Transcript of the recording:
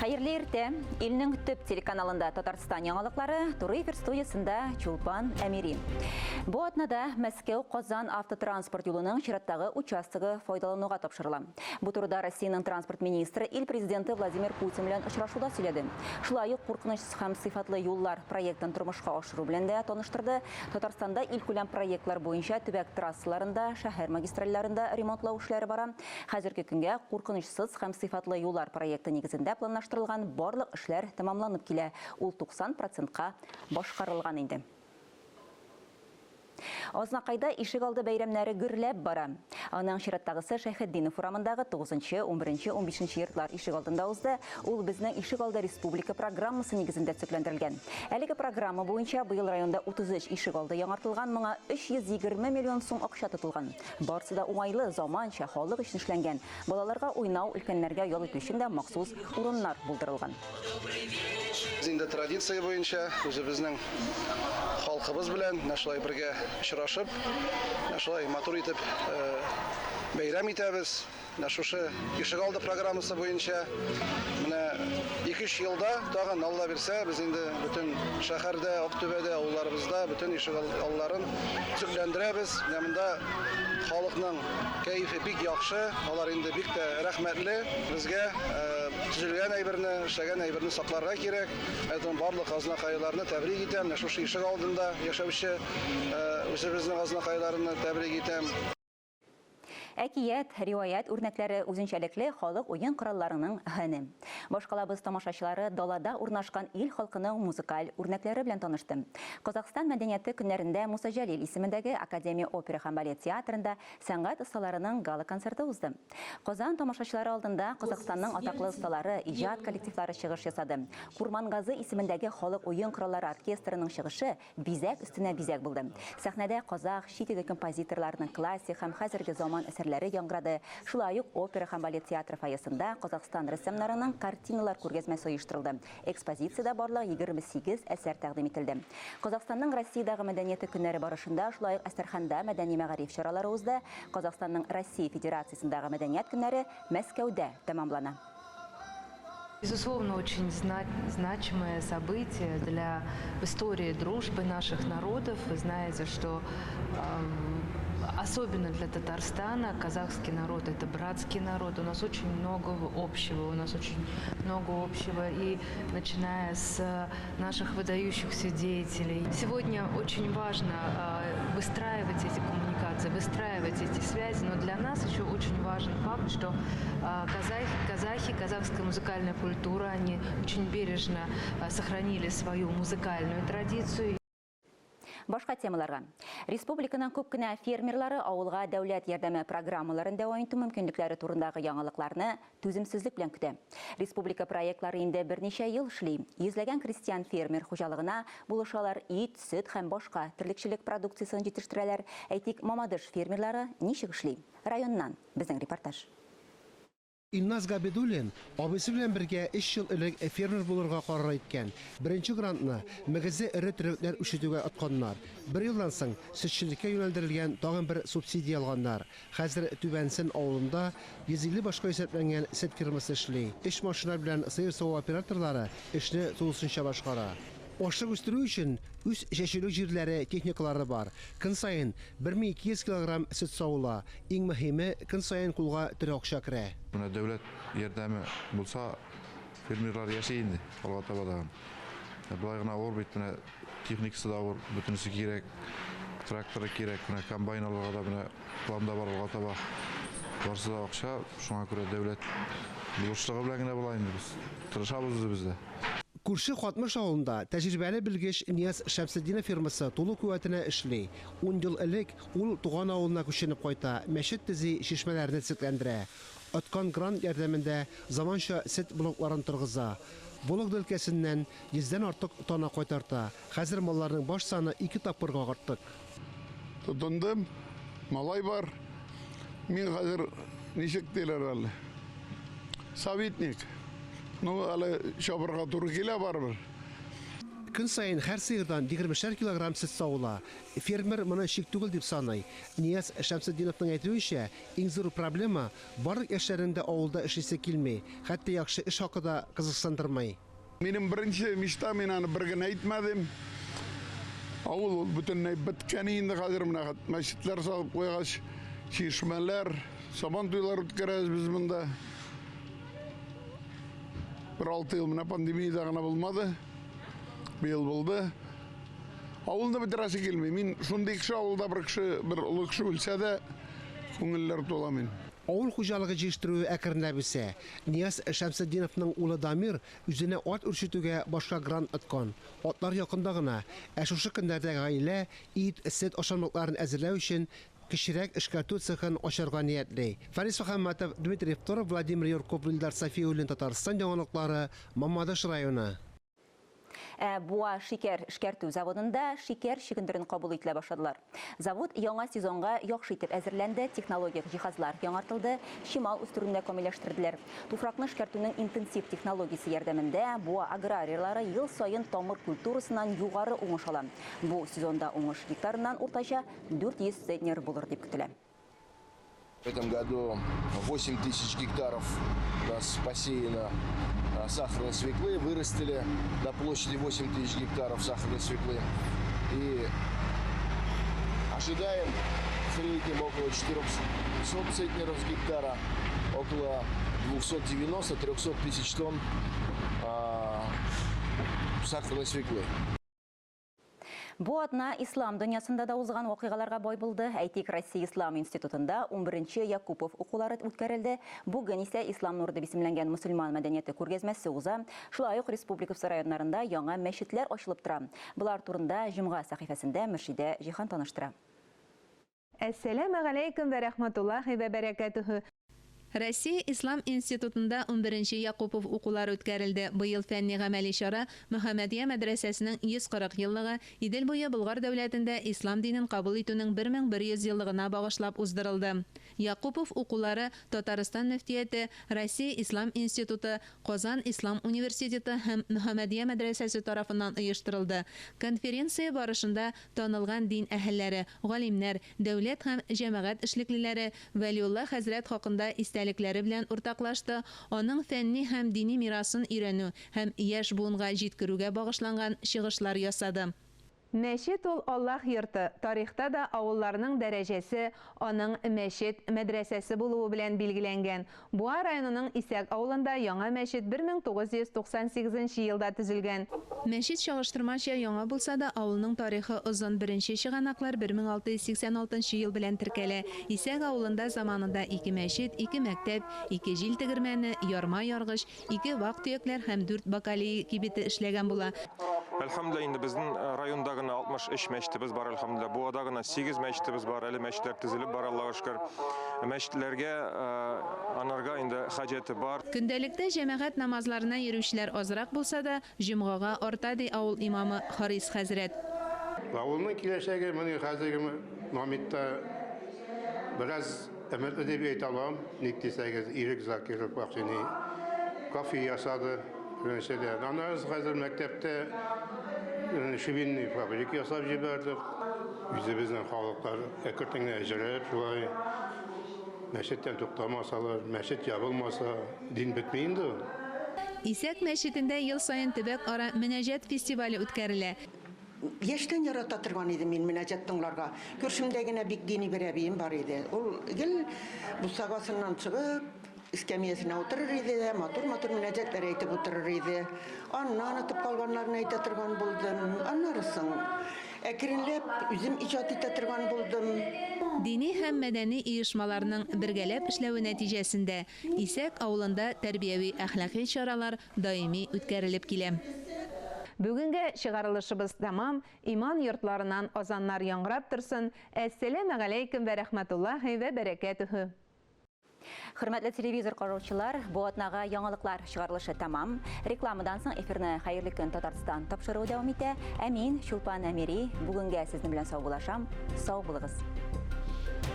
Хәерле иртә. Илнең төп телеканалында Татарстан яңалыклары, туры эфир студиясендә Чулпан Әмири. Бу атнада Мәскәү-Казан автотранспорт юлының чираттагы участогы файдалануга тапшырыла. Бу турыда Россиянең транспорт министры ил президенты Владимир Путин белән очрашуда сөйләде. Шулай ук куркынычсыз һәм сыйфатлы юллар проектын тормышка ашыру белән дә таныштырды. Татарстанда илкүләм проектлар буенча төбәк трассаларында, шәһәр магистральләрендә ремонтлау эшләре бара. Хәзерге көнгә куркынычсыз һәм сыйфатлы юллар проекты нигезендә планлаштырылган барлык эшләр тәмамланып килә, ул 90 процентка башкарылган инде. Азнакайда ишегалды бәйрәмнәре гөрләп бара. Аның чираттагысы Шәйхетдинов урамындагы тугызынчы, унберенче, унбишенче йортлар ишегалдында узды. Ул Безнең ишегалды республика программасы нигезендә төзекләндерелгән. Әлеге программа буенча быел районда 33 ишегалды яңартылган, моңа 320 миллион сум акча тотылган. Барысы да уңайлы, заманча, халык өчен эшләнгән. Балаларга уйнау, өлкәннәргә ял итү өчен дә махсус урыннар булдырылган. Без инде традиция буенча үзебезнең халкыбыз белән менә шулай бергә очрашып, менә шулай матур итеп бәйрәм итәбез. Менә шушы ишегалды программасы буенча менә ике-өч елда тагын, Алла бирсә, без инде бөтен шәһәрдә, Актүбәдә, авылларыбызда бөтен ишегалларын төзекләндерәбез. Менә монда халыкның кәефе бик яхшы, алар инде бик тә рәхмәтле безгә. Төзелгән әйберне, эшләгән әйберне сакларга кирәк. Поэтому барлык азнакайларны тәбрик итәм. Менә шушы ишегалдында яшәүче үзебезнең азнакайларны тәбрик итәм. Әкият, риваять үрнәкләре үзенчәлекле халык уен коралларының һәне. Башкалабыз тамашачылары далада урнашкан ил халкының музыкаль үрнәкләре белән танышты. Казахстан мәдәнияте көннәрендә Муса Җәлил исемендәге Академия опера һәм балет театрында сәнгать осталарының гала-концерты узды. Казан тамашачылары алдында Казахстанның атаклы осталары, иҗат коллективлары чыгыш ясады. Курмангазы исемендәге халык уен кораллары оркестрының чыгышы Бизәк өстенә бизәк булды. Сәхнәдә казах, чит ил композиторларының классик һәм хәзерге заман әсәрләре яңгырады. Шулай ук опера һәм балет театры фойесында Казахстан рәссамнарының картиналар күргәзмәсе оештырылды. Экспозициядә барлыгы 28 әсәр тәкъдим ителде. Казахстанның Россиядәге мәдәнияте көннәре барышында шулай ук Әстерханда мәдәни-мәгариф чаралары узды. Казахстанның Россия Федерациясендәге мәдәният көннәре Мәскәүдә тәмамлана. Безусловно, очень значимое событие для истории дружбы наших народов. Вы знаете, что особенно для Татарстана казахский народ – это братский народ. У нас очень много общего, у нас очень много общего. И начиная с наших выдающихся деятелей. Сегодня очень важно выстраивать эти коммуникации, выстраивать эти связи, но для нас еще очень важен факт, что казахи, казахская музыкальная культура, они очень бережно сохранили свою музыкальную традицию. Башка темаларга. Республиканың күп кенә фермерлары авылга дәүләт ярдәме программаларын дәвам итү мөмкинлекләре турындагы яңалыкларны түземсезлек белән көтә. Республика проектлары инде берничә ел эшли. Йөзләгән крестьян-фермер хуҗалыгына булышалар, ит, сөт һәм башка терлекчелек продукциясен җитештерәләр. Әйтик, Мамадыш фермерлары ничек эшли? Районнан безнең репортаж. Илназ Габидуллин абыйсы белән бергә өч ел элек фермер булырга карар иткән. Беренче грантны мөгезле эре терлекләр үрчетүгә отканнар. Бер елдан соң сөтчелеккә юнәлдерелгән тагын бер субсидия алганнар. Хәзер Түбән Сөн авылында 150 башка исәпләнгән сөт фермасы эшли. Өч машина белән сыер саву операторлары эшне тулысынча башкара. Ашлык үстерү өчен үз чәчүлек җирләре, техникалары бар. Көн саен 1200 килограмм сөт савыла. Иң мөһиме, көн саен кулга тере акча керә. Менә дәүләт ярдәме булса, фермерлар яши инде алга таба тагын. Ә болай гына авыр бит, менә техникасы да авыр, бөтенесе кирәк, тракторы кирәк, менә комбайн алырга да менә планда бар алга таба. Барысы да акча, шуңа күрә дәүләт булышлыгы белән генә була инде без. Тырышабыз үзебез дә. Күрше Катмыш авылында тәҗрибәле белгеч Нияз Шәмсетдинов фирмасы тулы куәтенә эшли. Ун ел элек ул туган авылына күченеп кайта, мәчет төзи, чишмәләрне төзекләндерә. Откан грант ярдәмендә заманча сөт блокларын торгыза. Вологда өлкәсеннән йөздән артык тана кайтарта. Хәзер малларның баш саны ике тапкырга артык. Тотындым, малай бар. Мин хәзер ничек диләр әле? Советник. Ну, әле чабырга туры килә барыбер. Көн саен һәр сыердан егермешәр килограмм сөт савыла. Фермер моны чик түгел дип саный. Нияз Шәмсетдиновның әйтүенчә, иң зур проблема, барлык яшьләрнең дә авылда эшлисе килми, хәтта яхшы эш хакы да кызыксындырмый. Минем беренче мечта, мин аны бер генә әйтмәдем. Авыл ул бөтенләй беткән инде хәзер менә мәчетләр салып куйгач, чишмәләр, сабан туйлар үткәрәбез без монда. Бер 6 ел менә пандемиядә гына булмады. Быел булды. Авылны бетерәсе килми. Мин шундый кеше, авылда бер кеше, бер олы кеше үлсә дә, күңелләр тула мин. Авыл хуҗалыгы җитештерүе әкренләп үсә. Нияз Шәмсетдиновның улы Дамир үзенә ат үрчетүгә башка грант откан. Атлар якында гына. Ә шушы көннәрдә гаилә ит, сөт ашамлыкларын әзерләү өчен кечерәк эшкәртү цехын ачарга ниятли. Фарис Мөхәммәтов, Дмитрий Второв, Владимир Юрков, Илдар Сафиуллин, Татарстан яңалыклары, Мамадыш районы. Ә Буа шикәр эшкәртү заводында шикәр чөгендерен кабул ителә башладылар. Завод яңа сезонга яхшы итеп әзерләнде, технологик җиһазлар яңартылды, чимал үстерүне дә камилләштерделәр. Туфракны эшкәртүнең интенсив технологиясе ярдәмендә Буа аграрийлары ел саен тамыр культурасыннан югары уңыш ала. Бу сезонда уңыш гектарыннан уртача 400 центнер булыр дип көтелә. В этом году 8 тысяч гектаров у нас посеяно сахарной свеклы, вырастили на площади 8 тысяч гектаров сахарной свеклы. И ожидаем в среднем около 400 центнеров с гектара, около 290-300 тысяч тонн сахарной свеклы. Бу атна ислам дөньясында да узган вакыйгаларга бай булды. Әйтик, Россия Ислам институтында 11 Якупов укулары үткәрелде. Бүген исә Ислам нуры дип исемләнгән мөселман мәдәнияте күргәзмәсе уза. Шулай ук республикабыз районнарында яңа мәчетләр ачылып тора. Болар турында Җомга сәхифәсендә Мөршидә Җиһан таныштыра. Әссәләмә галәйкүм вә рәхмәтуллаһи вә бәрәкәтүһү. Россия Ислам институтында 11 Якупов укулары үткәрелде. Быел фәнни гамәли чара Мөхәммәдия мәдрәсәсенең 140 еллыгы, Идел буе Болгар дәүләтендә ислам динен кабул итүнең 1100 еллыгына багышлап уздырылды. Якупов укулары Татарстан мөфтияте, Россия Ислам институты, Казан Ислам университеты һәм Мөхәммәдия мәдрәсәсе тарафыннан оештырылды. Конференция барышында танылган дин әһелләре, галимнәр, дәүләт һәм җәмәгать эшлеклеләре Вәлиулла хәзрәт хакында истәлекләре белән уртаклашты, аның фәнни һәм дини мирасын өйрәнү һәм яшь буынга җиткерүгә багышланган чыгышлар ясады. Мәчет ул Аллаһ йорты, тарихта да авылларның дәрәҗәсе аның мәчет, мәдрәсәсе булуы белән билгеләнгән. Буа районының Исәк авылында яңа мәчет 1998 нче елда төзелгән. Мәчет чагыштырмача яңа булса да, авылның тарихы озын, беренче чыганаклар 1686 нчы ел белән теркәлә. Исәк авылында заманында ике мәчет, ике мәктәп, ике җил тегермәне, ярма яргыч, ике вак-төякләр һәм дүрт бакалея кибете эшләгән була. Әлхәмдүлилләһ, инде безнең районда гына 63 мәчетебез бар, әлхәмдүлилләһ. Буада гына 8 мәчетебез бар, әле мәчетләр төзелеп бара, Аллага шөкер. Мәчетләргә анарга инде хаҗәте бар. Көндәлектә җәмәгать намазларына йөрүчеләр азрак булса да, Җомгага арта, ди авыл имамы Харис хәзрәт. Авылның киләчәге моны хәзерге моментта бераз өметле дип әйтә алам. Ник дисәгез, Ирек Закиров вакчыны кофе ясады беренчедән. Аннан хәзер мәктәптә швейный фабрика ясап җибәрдек. Үзебезнең халыклар әкертен генә җөреп шулай мәчеттән туктамасалар, мәчет ябылмаса, Дин бетми инде ул. Исәк мәчетендә ел саен төбәк-ара мөнәҗәт фестивале үткәрелә. Яшьтән ярата торган идем мин мөнәҗәт тыңларга. Күршемдә генә бик дини бер әбием бар иде. Ул гел бусагасыннан чыгып, эскәмиясенә утырыр иде дә, матур-матур мөнәҗәтләр әйтеп утырыр иде. Аннан отып калганнарны әйтә торган булдым. Аннары соң әкренләп үзем иҗат итә торган булдым. Дини һәм мәдәни оешмаларның бергәләп эшләве нәтиҗәсендә Исәк авылында тәрбияви-әхлакый чаралар даими үткәрелеп килә. Бүгенге чыгарылышыбыз тәмам, иман йортларыннан азаннар яңгырап торсын, Әссәләмегаләйкем вә рәхмәтуллаһи вә бәрәкәтүһү. Хөрмәтле телевизор караучылар, бу атнага яңалыклар чыгарылышы тәмам. Рекламадан соң эфирны Хәерле көн Татарстан тапшыруы дәвам итә. Ә мин, Чулпан Әмири, бүгенгә сезнең белән саубуллашам. Сау булыгыз.